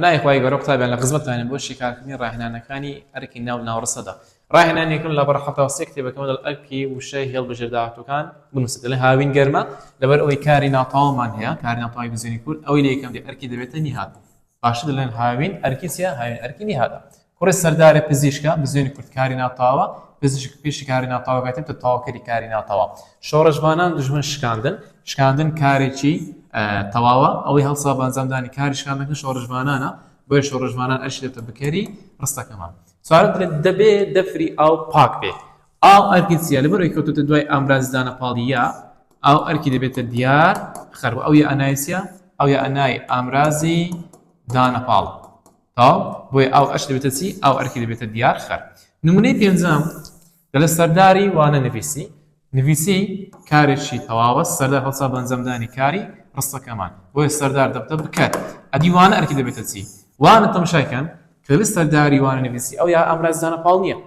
پەنای خوای گەورە قوتابیان لە خزمەتتانین بۆ شیکارکردنی ڕاهێنانەکانی ئەرکی ناو ناوڕستەدا. ڕاهێنانی یەکەم لاپەڕە 73 کتێبەکەمە دەڵێ ئەرکی وشەی هێڵبژێر داهاتووەکان بنووسە دەڵێ هاوین گەرمە لەبەر ئەوەی کاری ناتەواومان هەیە کاری ناتەواوی بزوێنی کورت ئەوەی لە یەکەم دێ ئەرکی دەبێتە نیهاد باشتر دەڵێن هاوین ئەرکی چیە؟ هاوین ئەرکی نیهادە. کوڕی سەردارێ پزیشکە، بزوێنی کورت کاری ناتەواوە، پزیشک پێشی کاری ناتەواو گاتێ بتە تەواوکەری کاری ناتەواو. شۆڕشڤانان دوژمن شکاندن، شکاندن کارێکی تەواوە، ئەوەی هەڵسا بە ئەنجامدانی کاری شکاندنەکە شۆڕشڤانانە، بۆیە شۆڕشڤانان ئەرکی دەبتە بکەری ڕستەکەمان. چوارەم دەڵێت دەبێ دەفری ئاو پاک بێ. ئاو ئەرکی چییە؟ لەبەر ئەوەی کەوتۆتە دوای ئامرازی دانەپاڵی یا، ئاو ئەرکی دەبێتە دیار خەر و ئەو یا ئەنای چییە؟ ئەو یا ئەنای ئامرازی دانەپاڵ. تەواو بۆیە ئاو ئەرش دەبێتە چی؟ ئاو ئەرکی دەبێتە دیار خەر. نمونەی پێنجەم دەڵێ سەرداری وانە نویسی نویسی کارێکی تەواوە سەردار هەڵسا بە ئەنجامدانی کاری ڕستەکەمان بۆیە سەردار دەبتە بکەر ئەدی وانە ئەرکی دەبێتە چی؟ وانە تەماشای کەن کە دەبێت سەرداری وانە نویسی ئەو یا ئامراز دانە پاڵ نییە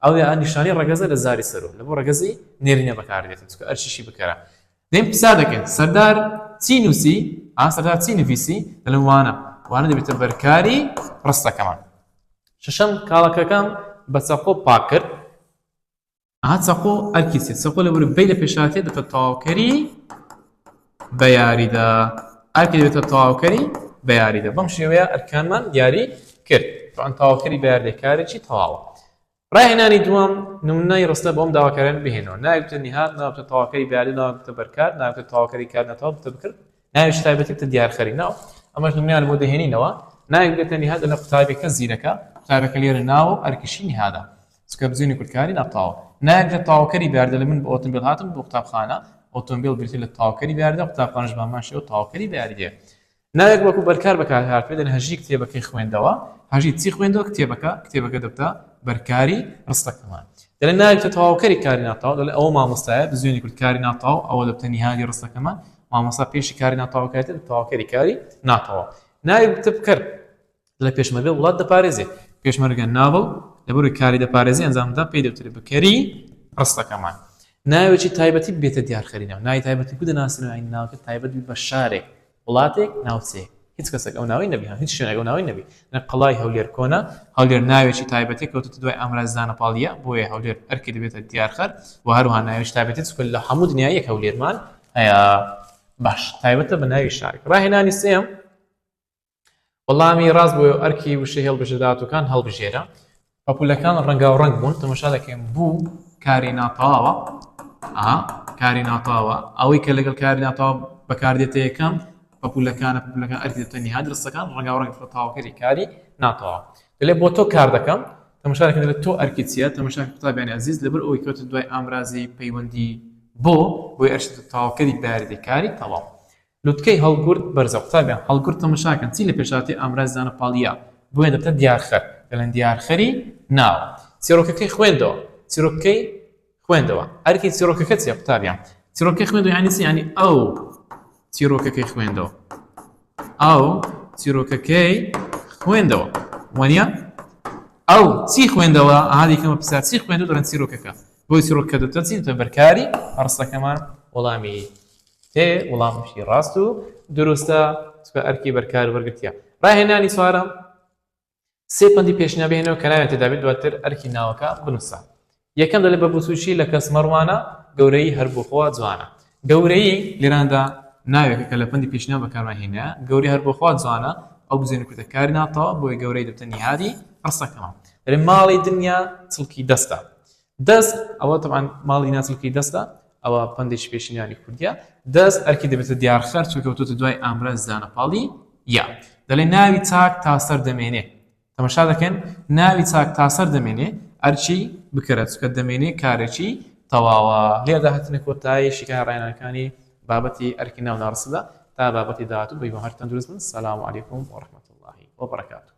ئەو یا نیشانەی ڕەگەزە لە زاری سەرو لە بۆ ڕەگەزی نێرینە بەکاردێت چونکە ئەرکیشی بکەرە دێن پرسیار دەکەن سەردار چی نووسی ئا سەردار چی نویسی دەڵێن وانە وانە دەبێتە بەرکاری ڕستەکەمان شەشەم کاڵەکەکەم بە چەقۆ پاک کرد ئەها چەقۆ ئەرکی چیە چەقۆ لە بەر بەی لە پێشاتێ دەبێتە تەواوکەری بە یاریدە ئەرکی دەبێتە تەواوکەری بە یاریدە بەم شێوەیە ئەرکانمان دیاری کرد طبعا تەواوکەری بە یاریدە کارێکی تەواوە ڕاهێنانی دووەم، نمونەی ڕستە بۆ ئەم داواکاریانە بهێنەوە، ناوی بتە نیهاد، ناوی بتە تەواوکەری بەیاری، ناوی بتە بەرکار، ناوی بتە تەواوکەری کار ناتەواو، بتە بکر، ناوێکی تایبەتی بتە دیارخەری ناو. ئەمەش نمونەیان بۆ دەهێنینەوە. ناوێک بێتە نیهاد دەڵێن قوتابیەکە زیرەکە، قوتابیەکە لێرە ناوە و ئەرکیشی نیهادە. چونکە بزوێنی کورتکاری ناتەواوە. ناوێک بتە تەواوکەری بەیاری دەڵێن من بە ئۆتۆمبێل هاتم بۆ قوتابخانە، ئۆتۆمبێل بریتیە لە تەواوکەری بەیاریدە، قوتابخانەش بە هەمان شێوە تەواوکەری بەیاریدەیە. ناوێک وەکو بەرکار بەکار هاتبێت دەڵێن هەژی کتێبەکەی خوێندەوە هەژی چی خوێندەوە کتێبەکە کتێبەکە دەبتە بەرکاری ڕستەکەمان دەڵێن ناوێک کە تەواوکەری کاری ناتەواو دەڵێن ئەوە مامۆستایە بزوێنی کورد کاری ناتەواو ئەوە دەبتە نیهادی ڕستەکەمان مامۆستا پێشی کاری ناتەواو کاتێت تەواوکەری کاری ناتەواو ناوی بتە بکەر لە پێشمەرگە وڵات دەپارێزێ پێشمەرگە ناوە و لەبەروی کاری دەپارێزی ئەنجامدا پێی دەوترێت بکەری ڕستەکەمان ناوێکی تایبەتی بێتە دیارخەری ناو ناوی تایبەتی کو دەناسرێن ئەی ناوەکە تایبەت بی بە شارێک وڵاتێک ناوچەیەک هیچ کەسێک ئەو ناوەی نەبی هیچ شوێنێک ئەو ناوەی نەبی نە قەڵای هەولێر کۆنە هەولێر ناوێکی تایبەتی کەوتە دوای ئامراز دانەپاڵیە بۆیە هەولێر ئەرکی دەبێتە دیارخەر و هەروەها ناوێکی تایبەتی چونکە لە هەموو دنیا یەک هەولێرمان هەیە باش تایبەتە بە ناوی شارێک ڕاهێنانی سێم وەڵامی ڕاست بۆ ئەرکی وشەی هەڵبژێر داهاتووەکان هەڵبژێرە. پەپوولەکان ڕەنگاوڕەنگ بوون تەماشا دەکەین بوو کاری ناتەواوە ئا کاری ناتەواوە ئەوەی کە لەگەڵ کاری ناتەواو بەکاردێتە یەکەم پەپوولەکانە پەپوولەکان ئەرکی دەبێتە نیهاد ڕستەکان ڕەنگاوڕەنگ تەواوکەری کاری ناتەواو دەلێ بۆ تۆ کار دەکەم تەماشا دەکەین دەلێ تۆ ئەرکی چییە تەماشا قوتابیانی ئەزیز لەبەر ئەوەی کەوتە دوای ئامرازی پەیوەندی بۆ بۆی ئەرکی تەواوکەری بەیاریدەی کاری تەواو لوتکەی هەڵگورد بەرزە قوتابیان هەڵگورد تەمەشاکەن چی لە پێشهاتی ئامراز دانە پاڵیا بۆیە دەبتە دیارخەر دەڵێن دیارخەری ناوە چیڕۆکەکەی خوێندەوە چیرۆکەکەی خوێندەوە ئەرکی چیڕۆکەکە چیە قوتابیان چیڕۆکەکەی خوێندەوە یعنی چی یعنی ئەو چیڕۆکەکەی خوێندەوە ئەو چیرۆکەکەی خوێندەوە وانە ئەو چی خوێندەوە ئەها دیکەمە پرسیار چی خوێندەوە دەڵێن چیرۆکەکە بۆی چیرۆکەکە دەبتە چی دەبتە بەرکاری ڕستەکەمان وەڵامی تێ وڵامشی ڕاست و دروستە چونکە ئەرکی بەرکار وەرگرتیە ڕاهێنانی چوارەم سێ پەندی پێشینە بهێنەوە کە ناویان تێدا بێت دواتر ئەرکی ناوەکە بنووسە یەکەم دەڵێ بە بچووکی لە کەس مەڕوانە گەورەیی هەر بۆ خوا جوانە گەورەیی لێراندا ناوێکە کە لە پەندی پێشینە بەکارمان هێنا گەوری هەر بۆ خوا جوانە ئەو بزوێنی کورتە کاری ناتەوە بۆیە گەورەی دەبتە نیهادی ڕستەکەمان دەڵێ ماڵی دنیا چڵکی دەستە دەست، ئەوە تەبعەن ماڵی ناسلکی دەستە، ئەوە پەندێکی پێشینانی کوردیە، دەست ئەرکی دەبێتە دیارخەر چونکە کەوتۆتە دوای ئامراز دانەپاڵی یا. دەڵێ ناوی چاک تا سەر دەمێنێ. تەمەشا دەکەن ناوی چاک تا سەر دەمێنێ ئەرکی بکەرە چونکە دەمێنێ کارێکی تەواوە. لێرەدا هاتینە کۆتایی شیکاری ڕاهێنانەکانی بابەتی ئەرکی ناو ناڕستدا تا بابەتی داهاتوو بە هیوام هەر تەندروست بن. سلام علیکم و رحمة اللە و برکاته.